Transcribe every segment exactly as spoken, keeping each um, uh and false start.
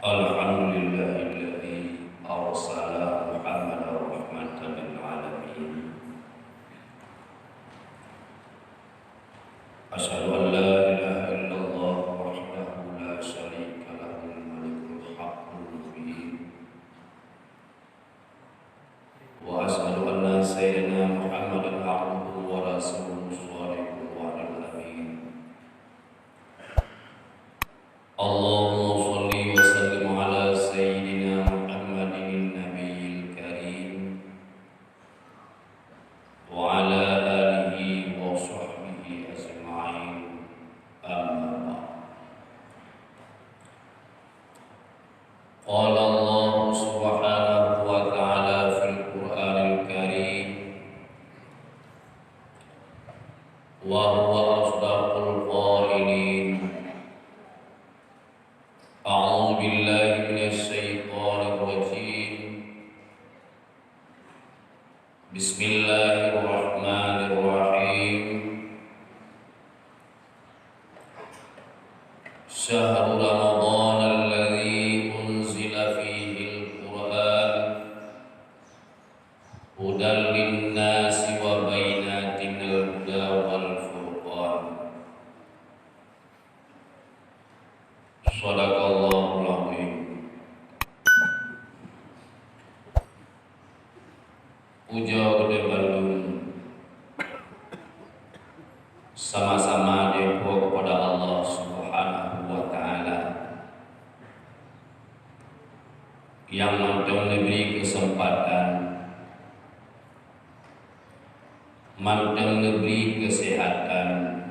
Alhamdulillahilladzi arsala Muhammadan rahmatan lil alamin. Asyhadu an la ilaha illallah wahdahu la syarika lahul malikul haqqul mubin. Wa asyhadu anna sayyidana Muhammadan abduhu wa rasuluhu shadiqul wa'dil amin. Allahumma shalli wa sallim ala sayyidina Muhammadin nabiyil karim wa ala alihi wa sahbihi ajma'in. Amma ba'd. Qala Allah subhanahu wa ta'ala fil Qur'anil Karim, wa huwa asdaqul qailin. A'udzu billahi minasy syaithanir rajim. Bismillahirrahmanirrahim. Syahru Ramadhan alladzi unzila fihil Qur'an hudan linnasi wa bayyinatin minal huda wal furqan. Shadaqallahul azim. Pujoe keu geutanyoe bandum, sama-sama teupujoe keupada Allah Subhanahu wa Ta'ala nyang mantong neubri keuseumpatan, mantong neubri keuseuhatan,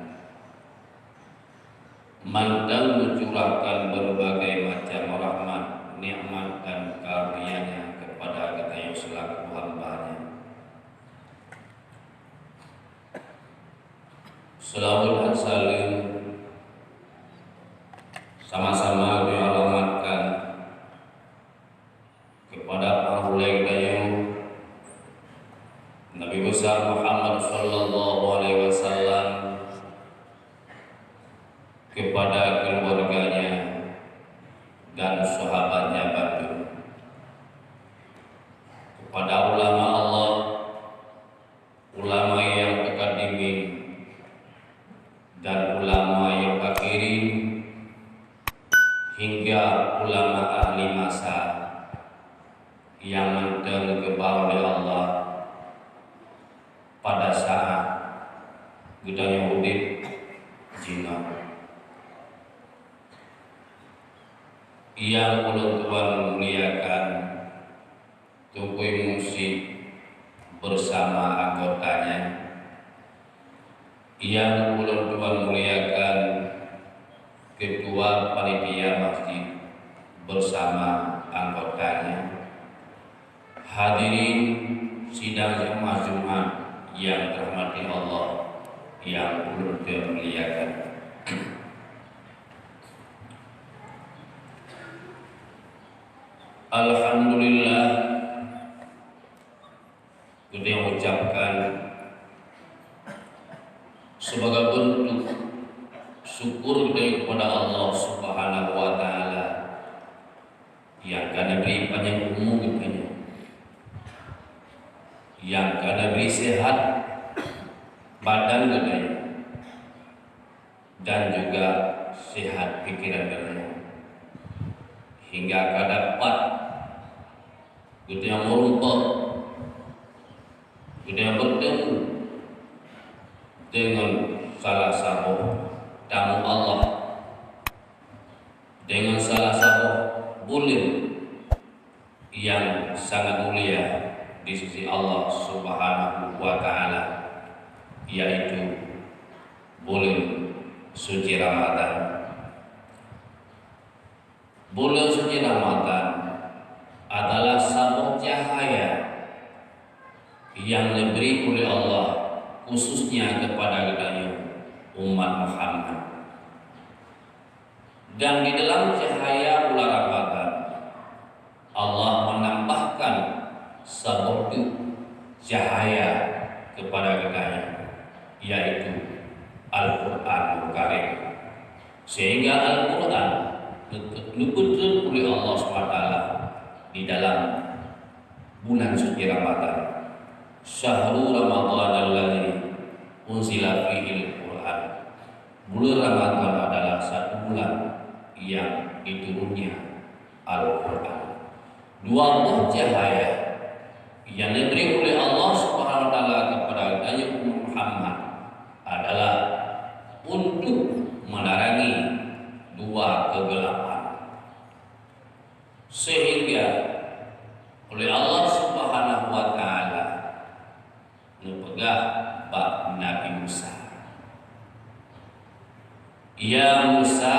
mantong meucurahkan beureubagai macam rahmat, nikmat dan karunia-Nya keupada geutanyoe seulaku hamba-Nya. Seulaweuet dan saleuem sama-sama geualamatkan keupada panghulée geutanyoe, Nabi Besar Muhammad sallallahu alaihi wasallam, keupada keuluwarganya dan sahabatnya bandum, keupada ulama Allah, ulama nyang mutaqaddimin dan ulama nyang mutaakhirin, hingga ulama ahli masa nyang mantong geubri lé Allah pada saat geutanyoe udeb jinoe. Nyang ulôn tuan muliakan, Teungku Imum Masjid bersama anggotanya, nyang ulôn tuan muliakan, Ketua Panitia Masjid bersama anggotanya, hadirin sidang jamaah Jumat nyang dirahmati Allah, nyang ulôn tuan muliakan. Alhamdulillah, geutanyoe ucapkan sebagai bentuk syukur geutanyoe kepada Allah Subhanahu wa Ta'ala nyang ka neubri panyang umu geutanyoe, nyang ka neubri sehat badan geutanyoe, dan juga sehat pikiran geutanyoe, hingga ka dapat geutanyoe meurumpok, geutanyoe beutemu deungon salah saboh tamu Allah, deungon salah saboh buleuen nyang sangat mulia di sisi Allah Subhanahu wa Ta'ala, yaitu buleuen suci Ramadan. Buleuen suci Ramadan adalah saboh cahaya nyang neubri uleh Allah, khususnya keupada geutanyoe umat Muhammad. Dan di dalam cahaya bulan Ramadan, Allah menambahkan saboh teuk cahaya keupada geutanyoe, yaitu Al-Qur'anul Karim. Sehingga Al-Qur'an neupeutrön uleh Allah Subhanahu wa Taala di dalam bulan suci Ramadan. Syahru Ramadan alladzi unzila fihil Qur'an. Bulan Ramadan adalah satu bulan yang diturunnya Al-Qur'an. Dua boh cahaya yang diberi oleh Allah Subhanahu wa Taala kepada Nabi Muhammad adalah untuk menerangi dua kegelapan. Sehingga oleh Allah Subhanahu wa Taala neupeugah bak Nabi Musa, "Ya Musa,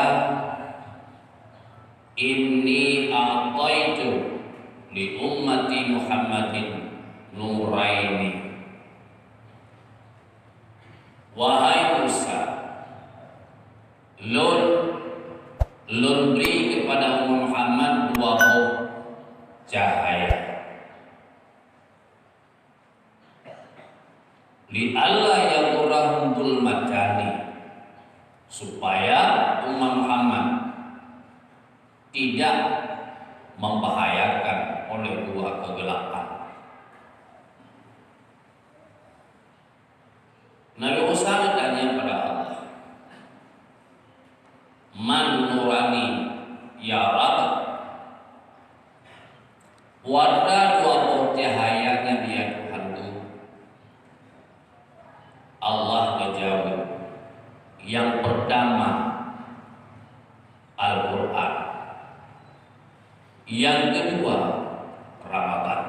inni a'taitu li ummati Muhammadin nuraini." Wahai Musa, lôn, lôn bri kepada umat Muhammad dua boh cahaya. Li alla yadurrahum zulmatani, supaya umat Muhammad tidak membahayakan oleh dua kegelapan. Nabi Musa geutanya pada Allah, "Man nurani ya Rabb?" Peue atra dua boh cahaya nyan ya Tuhanku? Allah geujaweueb, "Nyang peurtama Al-Qur'an, nyang keudua Ramadan."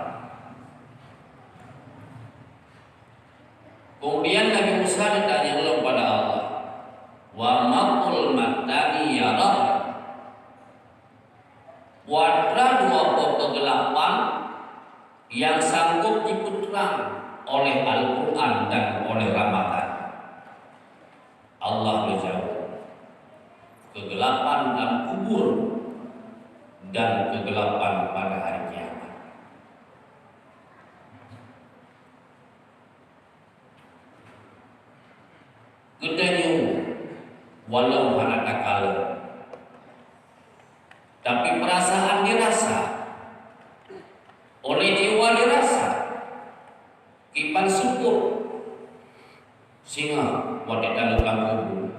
Kemudian Nabi Musa geutanya lom pada Allah, "Wa ma zulmatani ya Rabb?" Peue atra dua boh kegelapan nyang sanggob jipeutrang oleh Al-Qur'an dan oleh Ramadan? Allah geujaweueb, "Kegelapan lam kubur dan kegelapan pada hari kiamat." Geutanyoe walau hana takalon, tapi peurasaan dirasa, oleh jiwa dirasa, kiban syukur singoh watée taneuk lam kubu.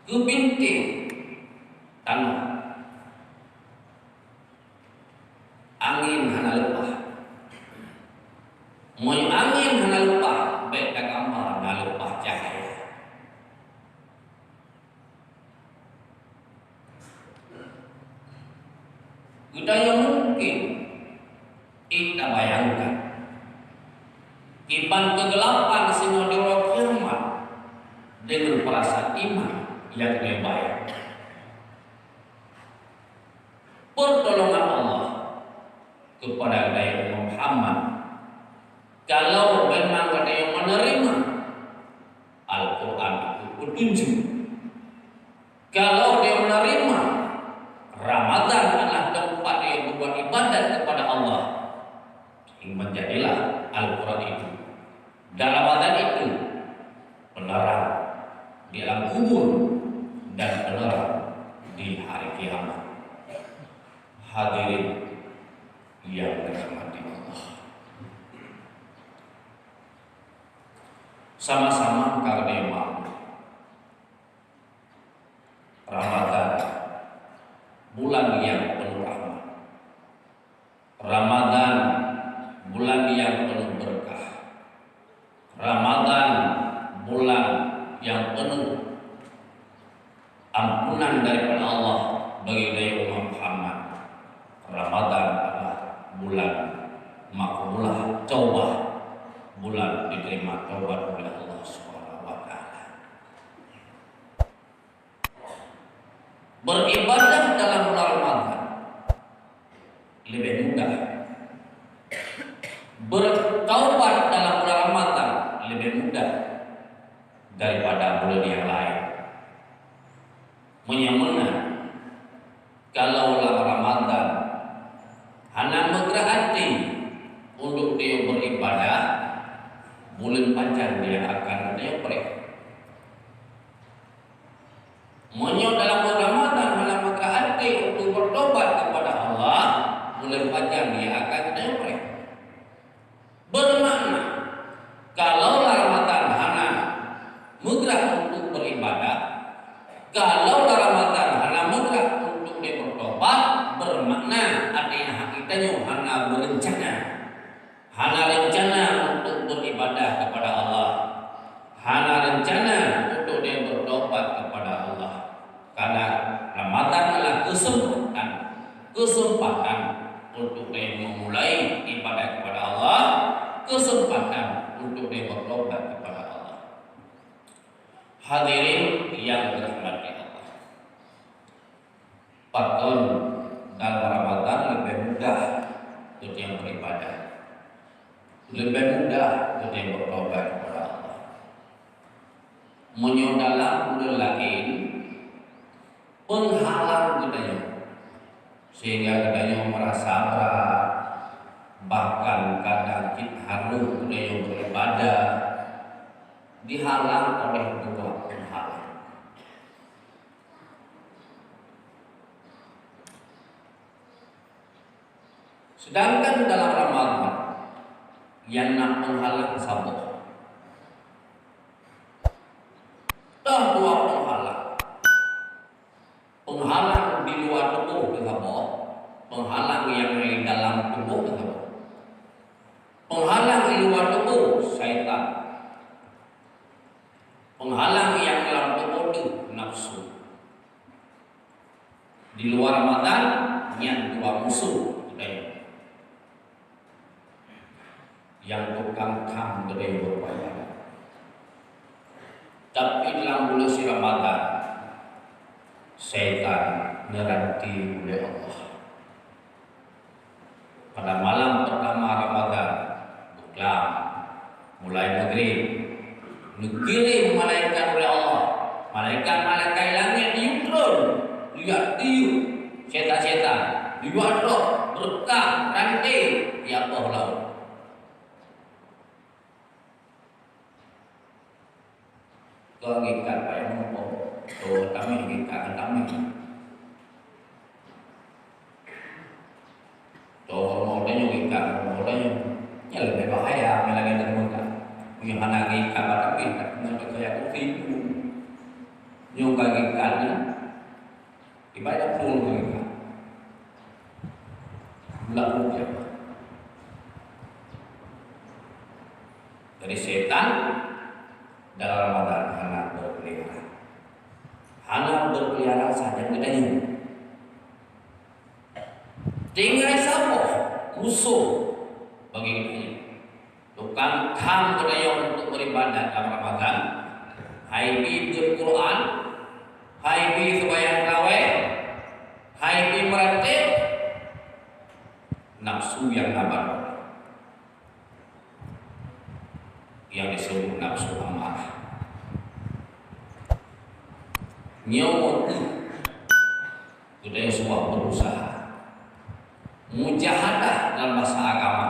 Geubintéh tanoh. Angén hana leupah. Meunyoe angén hana leupah, bék takama na leupah cahya. Geutanyoe mungken ék tabayangkan kiban keugelapan singoh di uroe kiamat deungon peurasaan iman nyang leubeh baik. Peurtolongan Allah keupada geutanyoe umat Muhammad, kalau memang geutanyoe meuneurimong Al-Qur'an itu peutunjuk, kalau geutanyoe meuneurimong Ramadan adalah teumpat geutanyoe beubuet ibadat keupada Allah, menjadilah Al-Qur'an itu dan Ramadan itu penerang di alam kubur dan penerang di hari kiamat. Hadirin yang dirahmati Allah, sama-sama kareuna Ramadan, bulan yang penuh rahmat. Ramadan, bulan yang penuh berkah. Ramadan, bulan yang penuh ampunan daripada Allah bagi umat Muhammad. Ramadan adalah bulan makbulah taubah, bulan diterima taubat oleh Allah Subhanahu wa Taala. Beribadah dalam bulan Ramadan lebih mudah. Bertaubat dalam bulan Ramadan lebih mudah daripada bulan yang lain. Meunyoe meunan, kalau lam Ramadan hana meugeurah até untuk geutanyoe beribadah, buleuen pajan dia akan geutanyoe preh. Kalau lam Ramadan hana meugrak untuk lé bertobat, bermakna artinya hati tanyoe hana berencana. Hana rencana untuk beribadah kepada Allah. Hana rencana untuk dia bertobat kepada Allah. Karena Ramadan adalah kesempatan, kesempatan untuk dia memulai ibadah kepada Allah, kesempatan untuk dia bertobat kepada Allah. Hadirin yang dirahmati Allah. Pakon dalam Ramadan leubeh mudah geutanyoe beribadah. Leubeh mudah geutanyoe bertobat kepada Allah. Meunyoe dalam buleuen laén, penghalang geutanyoe, sehingga geutanyoe merasa berat, bahkan kadang cit harôh geutanyoe beribadah, dihalang oleh dua penghalang. Sedangkan dalam Ramadan, nyang na penghalang saboh. Toh dua penghalang. Penghalang di luwa tuboh teuh saboh, penghalang nyang di dalam tuboh teuh saboh. Penghalang di luwa tuboh, syaitan. Penghalang nyang lam tuboh teuh, nafsu. Di luwa Ramadan, nyan dua musoh geutanyoe nyang tukang tham geutanyoe beupaya. Tapi lam buleuen suci Ramadan, syaitan neuranté ulée Allah. Pada malam pertama Ramadan, beuklam, mulai maghrib, neukirim malaikat ulée Allah. Malaikat-malaikat langét yue tron, yue tiyeuk syaitan-syaitan, yue droe, beuklam, ranté, ya Allah laôt. Keu gikat payah meurumpok, keu tameng gikat ngon tameng. Keu rumoh tanyoe gikat ngon rumoh tanyoe. Nyan leubeh bahaya, nyan lagée ngon gikat. Meunyoe hana gikat bak tapi, tapi ngon teuka jak kursi tu. Nyoe ka gikat nyan. Ibarat pun mereka. Lalu dia. Jadi setan dalam Ramadan hana berkeliaran. Hana berkeliaran saja geutanyoe. Tinggai saboh musoh bagi geutanyoe. Tukang tham geutanyoe untuk beribadat lam Ramadan, hai pih beuet Quran, hai pih seumayang tarawih, hai pih meuratéb, nafsu nyang na baroe, nyang disebut nafsu amarah. Nyoe kheueh geutanyoe suah berusaha. Mujahadah dalam bahasa agama.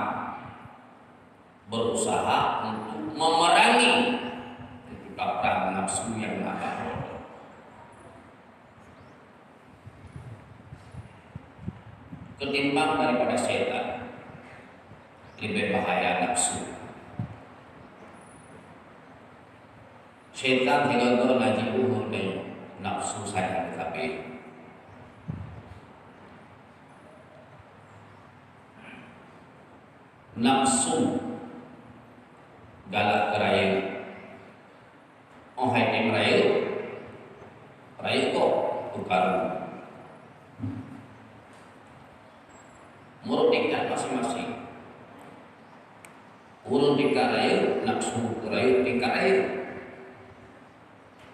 Berusaha untuk memerangi, untuk perang nafsu nyang na baroe. Ketimbang daripada setan, leubeh bahaya nafsu. Setan sigoe-goe na jiôh nafsu sajan sabe. Nafsu galak keu rayeuk. Óh hai tem rayeuk, rayeuk gob teukaru. Meureuh tingkat maséng-maséng. Ureuëng tingkat rayeuk, nafsu keu rayeuk tingkat rayeuk.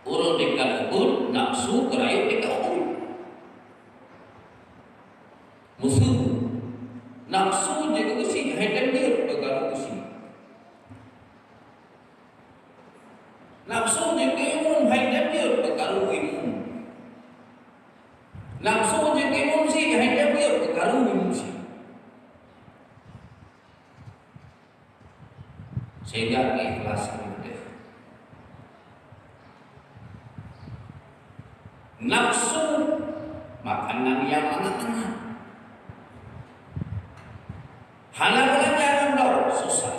Ureuëng tingkat ubit, nafsu keu rayeuk tingkat ubit. Musoh, nafsu jeuet keu geuchik, hai tem jeuet teukaru geuchik. Nafsu jeuet keu imum, hai tem jeuet teukaru imum. Nafsu jeuet keu imum chik, hai tem jeuet teukaru imum chik. Sehingga keikhlasan udeb. Nafsu makanan nyang mangat-mangat. Hana beulanja ngon droe, susah.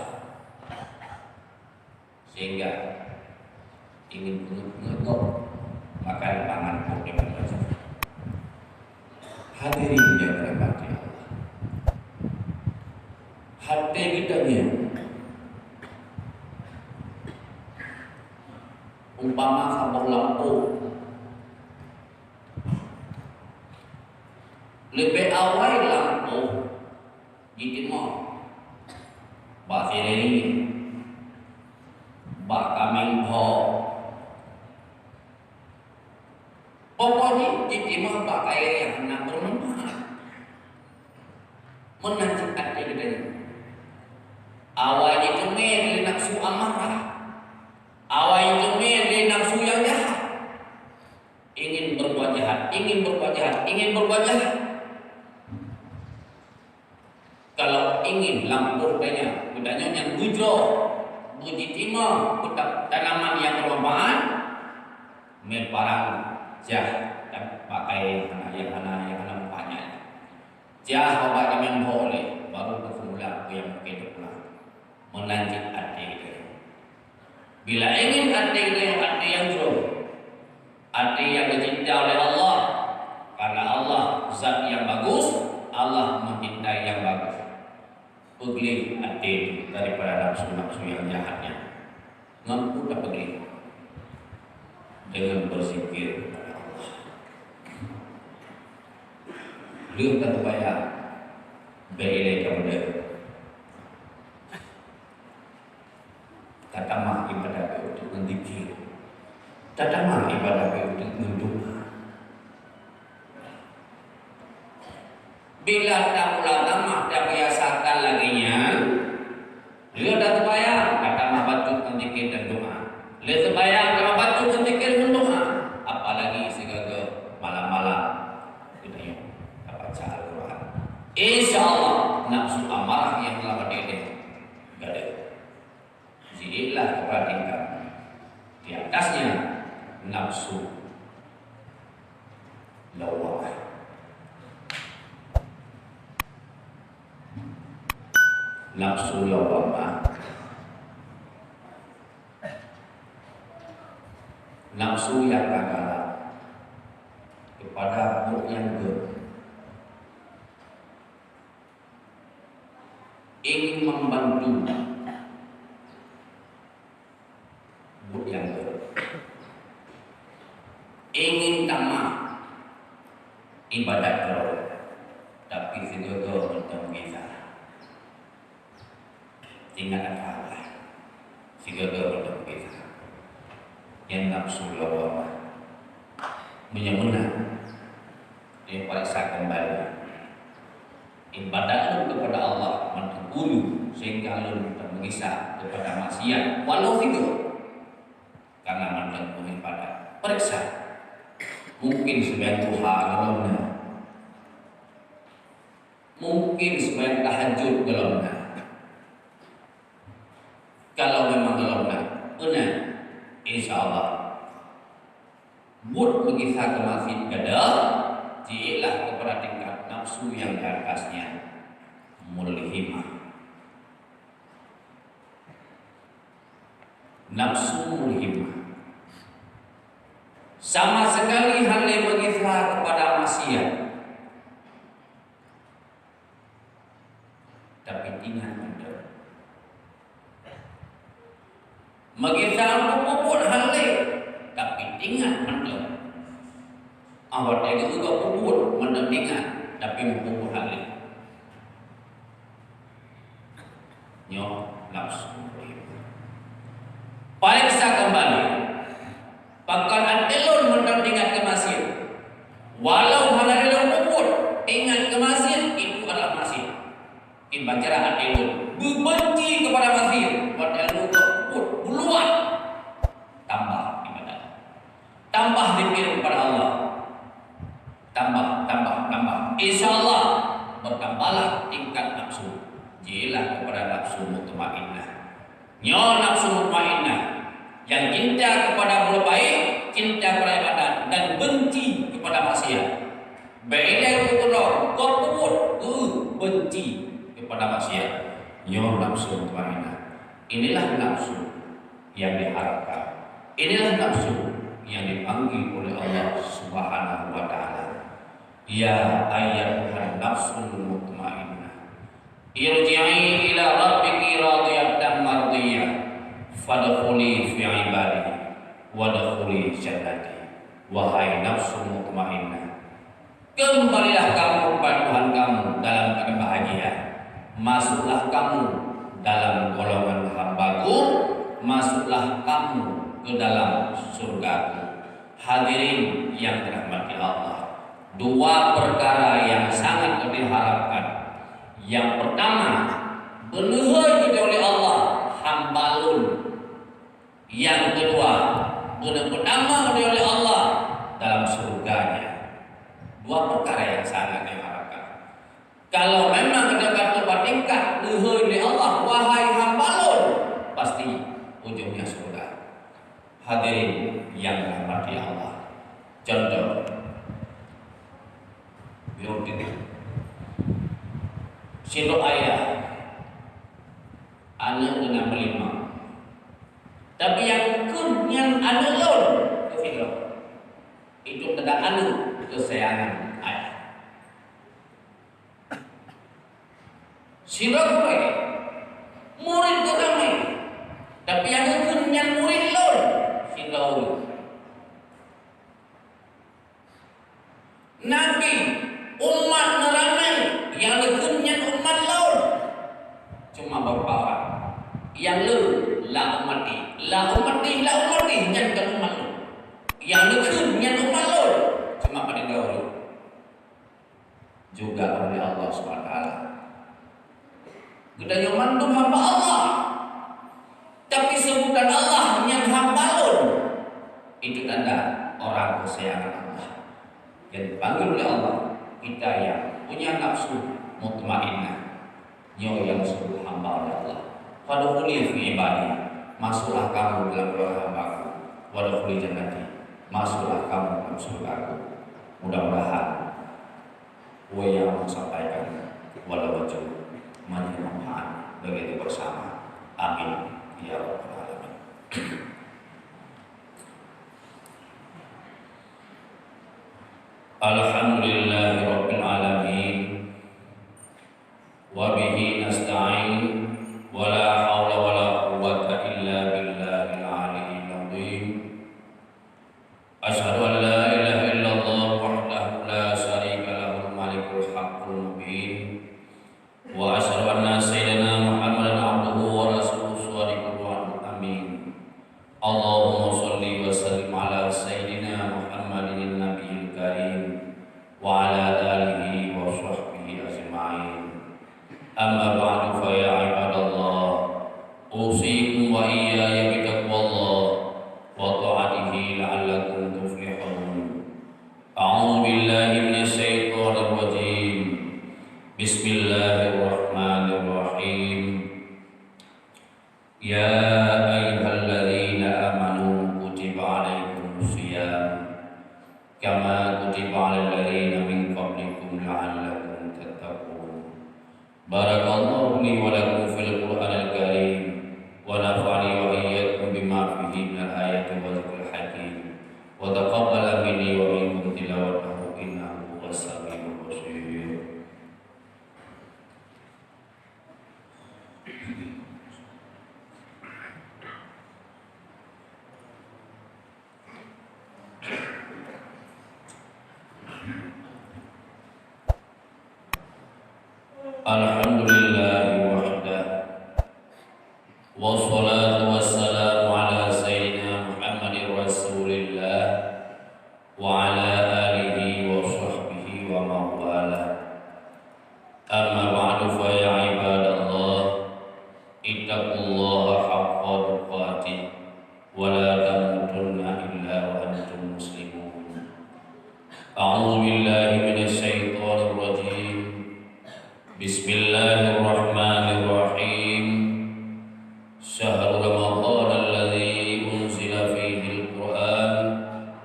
Sehingga ingin peungeut-peungeut gob makan pangan Hadirin yang dirahmati Allah, hati kita ni umpama saboh lampôh. Leubeh awai lampôh jitimoh bak sireni, bak kaméng bho. Pokok jih jitimoh bak kayèe nyang hana beumanfaat. Meunan cit até geutanyoe. Awai jiteumé lé nafsu amarah. Awai jiteumé lé nafsu nyang jahat. Ingin berbuat jahat, ingin berbuat jahat, ingin berbuat jahat. Kalau ingin lampôh tanyoe, geutanyoe nyan beujroh, beujitimoh, beutanaman nyang beumanfaat, meuparang jah dan pakai nyang hana, nyang hana, nyang hana manfaat nyan. Jah babah nyang bho lé, baru teupeumulang peue nyang mungken teupeumulang. Meunan cit até geutanyoe. Bila ingin até geutanyoe até nyang jroh, até nyang geucinta oleh Allah, karena Allah zat nyang bagus, Allah mencintai nyang bagus. Peugleh até daripada nafsu-nafsu nyang jahat nyan. Ngon peue tapeugleh? Dengan berzikir kepada Allah. Lheueh tateubayang, bèk ilèe kamoe. Tatamah ibadat geuh untuk meuzikir. Tatamah ibadat geuh untuk meudoa. Bila tamula tamah tabiasakan lagèe nyan, lheueh tateubayang, tatamah bacut ngon zikir dan doa. Lheueh teubayang, tamah bacut ngon zikir ngon doa. Apalagi sigoe-goe malam-malam, geutanyoe tabaca Al-Quran. Insya Allah, nafsu amarah nyang lam até geutanyoe gadôh. Jiéklah keupada tingkat di atasnya, nafsu lawwamah. Nafsu lawwamah. Nafsu nyang ka galak keupada buet nyang gèt. Ingin membantu buet nyang gèt. Ingin tamah ibadat droe, tapi sigoe-goe mantong gisa. Ingat akan Allah. Sigoe-goe mantong gisa. Nyan nafsu lawwamah. Meunyoe meunan, Neupareksa keumbali ibadat lôn keupada Allah mantong ureueng sehingga lôn meugisah keupada maksiat walau sigoe. Karena mantong ureueng ibadat, pareksa. Mungkin seumayang duha gohlom na. Mungkin seumayang tahajud gohlom na. Kalau memang gohlom na, beuna, insya Allah. Buet meugisah keu maksiat gadôh, jiéklah keupada tingkat nafsu nyang di atasnya, mulhimah. Nafsu mulhimah. Sama sekali hana lé meugisah keupada maksiat. Tapi ingat mantong. Meugisah meupubuet hana lé, tapi ingat mantong. Ah, watèe geuh pubuet mantong ingat, tapi meupubuet hana lé. Nyoe nafsu. Pareksa keumbali. Pakon até lôn mantong ingat keu maksiat? Walau hana lé lôn pubuet, ingat keu maksiat, itu adalah maksiat. Kiban cara até lôn beubenci keupada maksiat, watèe lôn pubuet, buluat. Tambah ibadat. Tambah zikir keupada Allah. Tambah, tambah, tambah. Insya Allah, bertambahlah tingkat nafsu. Jilah keupada nafsu mutmainnah. Nyoe nafsu mutmainnah, nyang cinta keupada buet baik, cinta keupada ibadat, dan benci keupada maksiat. Bèk ilèe geukeudroe, gob pubuet, geuh benci keupada maksiat. Nyoe nafsu mutmainnah. Inilah nafsu yang diharapkan. Inilah nafsu yang dipanggil oleh Allah Subhanahu wa Ta'ala, "Ya ayyatuhan nafsul mutmainnah, irji'i ila rabbiki radiyatan mardiyah, fadkhuli fi ibadi, wadkhuli jannati." Wahai nafsu mutmainnah, kembalilah kamu kepada Tuhan kamu dalam keadaan bahagia. Masuklah kamu dalam golongan hamba-Ku, masuklah kamu ke dalam surga-Ku. Hadirin yang dirahmati Allah, dua perkara yang sangat diharapkan. Yang pertama, beuleuhôi geutanyoe lé Allah hamba Lôn. Nyang keudua, beuneupeutama lé Allah dalam syurga-Nya. Dua peukara nyang sangat neuharapkan. Kalau memang geutanyoe ka trok bak tingkat leuhôi lé Allah, wahai hamba Lôn, pasti ujongnya syurga. Hadirin nyang dirahmati Allah, contoh, sidroe ayah, aneuk geuh na meulimong. Tapi nyang kheun nyan aneuk lôn, keu sidroe. Itu tanda aneuk keusayangan ayah. Sidroe gurée, murit geuh ramé. Tapi nyang kheun nyan murit lôn, sidroe ureuëng. Nabi, umat neuramé, nyang neukheun nyan umat lôn. Cuma beberapa orang. Nyang le, la ummati, la ummati, la ummati, nyan kon umat lôn. Nyang neukheun nyan umat lôn, cuma padum droe ureuëng. Juga oleh Allah Subhanahu wa Taala. Geutanyoe mandum hamba Allah. Tapi seubutan Allah nyan hamba Lôn. Itu tanda orang keusayangan Allah. Yang dipanggil oleh Allah, kita yang punya nafsu mutmainnah. Nyoe nyang disebut hamba oleh Allah. "Fadkhuli fi ibadi." Masuklah kamu dalam golongan hamba-Ku. "Wadkhuli jannati." Masuklah kamu dalam surga-Ku. Mudah-mudahan peue nyang lôn sampaikan walau bacut manjadi manfaat bagi kita bersama. Amin ya rabbal alamin. Alhamdulillahirabbil alamin. Wa bihi nasta'in. Wa la haula wa la quwwata illa billahil aliyyil azim. Asyhadu an la ilaha illallah wahdahu la syarika lahul malikul haqqul mubin. Wa asyhadu anna sayyidana Muhammadan abduhu wa rasuluhu shadiqul wa'dil amin. Allahumma shalli wa sallim ala sayyidina Muhammadin nabiyil karim wa ala alihi wa sahbihi ajma'in. Amma ba'du, fa ya ibadallah, usikum wa iyaya bitaqwallah wa ta'atihi la'allakum tuflihun. A'udzu billahi minasy syaithanir rajim. Bismillahirrahmanirrahim. Ya ayyuhalladzina amanu kutiba alaikumus shiyam kama kutiba alal ladzina min qablikum la'allakum tattaqun. Barakallahu li wa lakum fil Qur'anil Karim, wa nafa'ani wa iyyakum bima fihi minal ayati wa dzikril hakim, wa taqabbala minni wa minkum tilawatahu innahu huwas samiul basir. Alhamdulillahi wahdah. Wassalatu wassalamu ala sayyidina Muhammadin Rasulillah wa ala alihi wa sahbihi wa mawala. Amma ba'du, fa ya ibadallah, ittaqullaha haqqa tuqatih wa la tamutunna illa wa antum muslimun. A'udzu billahi minasy syaithanir rajim. Bismillahirrahmanirrahim. Syahru Ramadhan alladzi unzila fihil Qur'an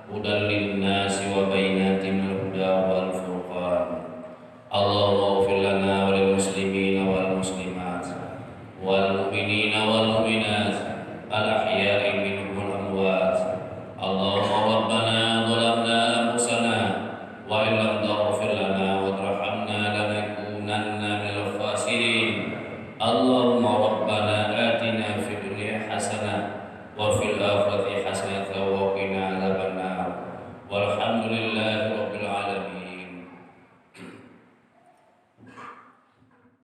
hudan linnasi wa bayyinatin minal huda wal furqan. Allahumma ighfir lana wa lil muslimina wal muslimat, wal mu'minina wal mu'minat, al ahya'i minhum wal amwat. Allahumma Walhamdulillah.